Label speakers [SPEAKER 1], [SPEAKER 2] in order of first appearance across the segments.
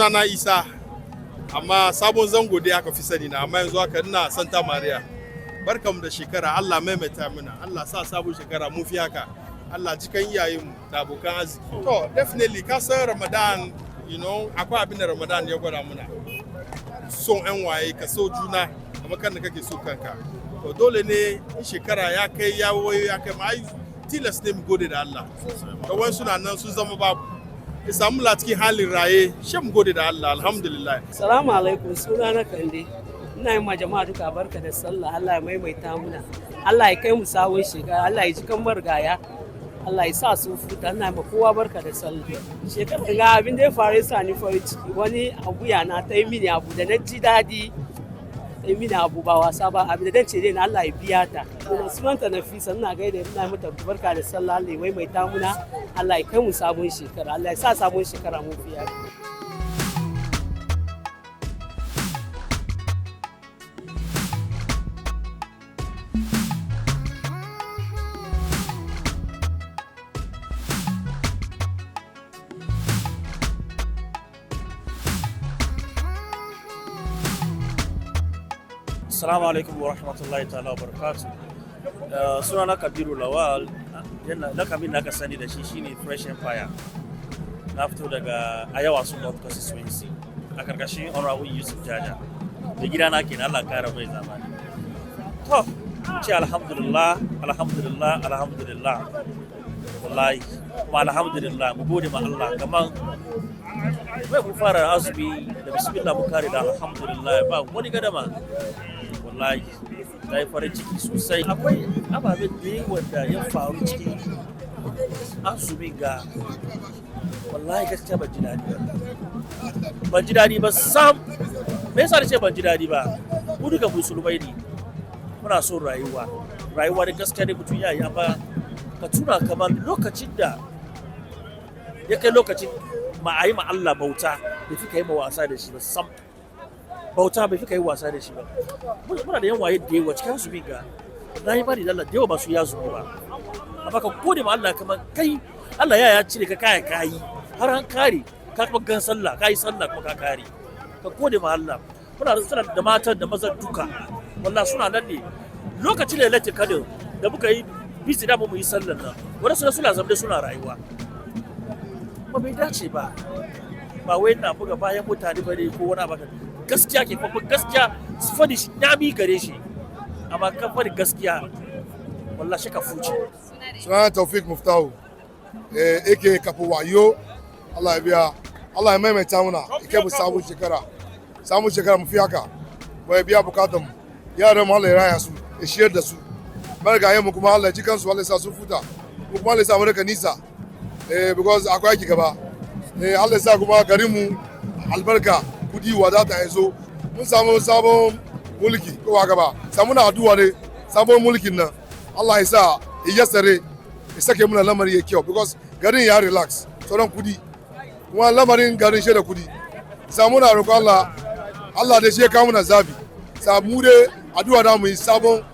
[SPEAKER 1] Sunana Isa, amma Sabon Zango dai aka fi sani na, amma yanzu haka ina Santa Maria. Barkamu da shekara, Allah maimaita mana, Allah sa sabon shekara mun fi haka. Allah jikan iyayenmu da abokan arziki. To, definitely ka san Ramadan, akwai abin da Ramadan ya gwada muna. Son 'yan waye, ka so juna kamar kan da kake so kanka. To, dole ne in shekara ya kai, ya wayo, ya kai ma, ai tilas ne mu gode da Allah. Da wani suna nan sun zama babu. Ya samu la cikin halin raye, shi mu gode da Allah, alhamdulillah.
[SPEAKER 2] Salamu alaikum, suna na Kande. Ina yi ma jama'a duka barka da sallah, Allah ya maimaita muna. Allah ya kai mu sabon shekara, Allah ya ji kan marigaya. Allah ya sa su futa, ina ma kowa barka da sallah. Shekara ga abin da ya faru ya sa ni farin ciki, wani abu ya na ta yi mini abu da na ji daɗi. Ta yi mini abu ba wasa ba, abin da dan ce dai na Allah ya biya ta. Kuma sunanta Nafisa, ina gaida, ina mata barka da sallah, Allah ya maimaita muna. Allah ya kai mu sabon shekara, Allah ya sa sabon shekara mun fiya.
[SPEAKER 3] Assalamu alaikum wa rahmatullahi ta'ala wa barakatu. Sunana Kabiru Lawal, yana lakabin da aka sani da shi shine Fresh Empire. Na fito daga Ayawaso North Constituency a karkashin Honorable Yusuf Jaja. Da gidana kenan, Allah kara mai zamani. To, ce alhamdulillah, alhamdulillah, alhamdulillah. Wallahi, kuma alhamdulillah, mu gode ma Allah kaman wai mu fara azumi da bismillah, mu kare da alhamdulillah, ba wani gadama. Wallahi na yi farin ciki sosai. Akwai ababen da yawa da ya faru cikin azumin ga, wallahi gaskiya ban ji daɗi ba, ban ji daɗi ba sam. Me yasa ce ban ji daɗi ba? Mu duka musulmai ne, muna son rayuwa. Rayuwa da gaskiya ne mutum ya yi, amma ka tuna kamar lokacin da ya kai lokacin ma a yi ma Allah bauta, bai fi ka yi ma wasa da shi ba sam. Bauta bai fi ka yi wasa da shi ba. Muna da yan waye da yawa cikin azumi ga, na yi bani da Allah da yawa ba su ya azumi ba, amma ka gode ma Allah kamar kai Allah ya cire ka kaya kayi har an kare ka, kuma gan sallah ka yi sallah kuma ka kare, ka gode ma Allah. Muna da suna da matan da mazan duka, wallahi suna nan ne lokacin da Lailatul Qadr da muka yi busy da mu yi sallar nan, wani suna zamne suna rayuwa ba bai dace ba. Ba wai na buga bayan mutane ba ne ko wani abu, gaskiya ke kuma gaskiya su fadi shi dami gare shi, amma kan fadi gaskiya wallahi shi ka fuce.
[SPEAKER 4] Sunana Taufik Muftahu, aka Kapo Wayo. Allah ya biya, Allah ya maimaita muna, ya kai mu sabon shekara. Sabon shekara mu fi haka, mu ya biya bukatan mu. Yaran mu Allah ya raya su, ya shiyar da su. Marigayen mu kuma Allah ya ji kansu, Allah ya sa su futa. Mu kuma Allah ya sa mu rika nisa. Because akwai aiki gaba. Allah ya sa kuma garin mu albarka, kudi, wadata ya zo. Mun samu sabon mulki ko ba gaba. Samu na addu'a ne sabon mulkin nan. Allah ya sa ya yassare, ya sake muna lamari ya kyau, because garin ya relax sauran kudi, kuma lamarin garin shi da kudi. Samu na roƙon Allah, Allah da shi ya kawo muna zabi. Samu dai addu'a da mu yi, sabon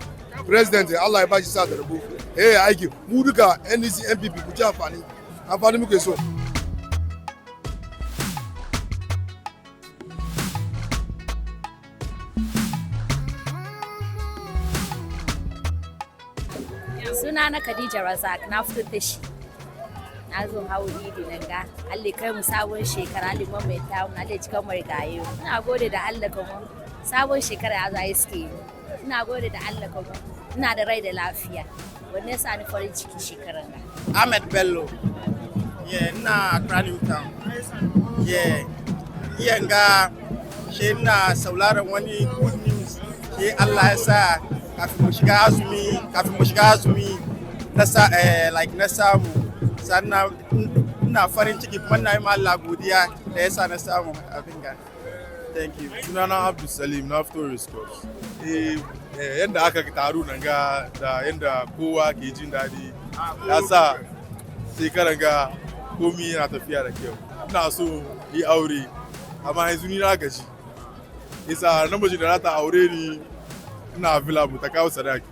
[SPEAKER 4] president Allah ya bashi sa da rabo aiki mu duka NDC, NPP, ku ci amfani, amfani muke so.
[SPEAKER 5] Suna na Khadija Razak, na fito Teshie. Na zo hau idi nan ga. Allah kai mu sabon shekara, Allah maimaita mu, Allah cikan marigayi. Ina gode da Allah kuma sabon shekara ya zo iske ni. Ina gode da Allah kuma ina da rai da lafiya. Wanne ya sa ni farin ciki shekaran ga.
[SPEAKER 6] Ahmed Bello. Yeah, ina Accra New Town. Yeah. Iya ga shi ina sauraron wani good news. Shi Allah ya sa kafin mu shiga azumi na sa like na samu, sannan ina farin ciki kuma ina yi ma Allah godiya da ya sa na samu abin ga. Thank you.
[SPEAKER 1] Sunana Abdul Salim, na fito Race. Yadda aka taru nan ga da yadda kowa ke jin daɗi ya sa shekaran ga komi yana tafiya da kyau. Ina so yi aure, amma yanzu ni na gaji. Isa namiji da za ta aure ni, ina available ta kawo sadaki.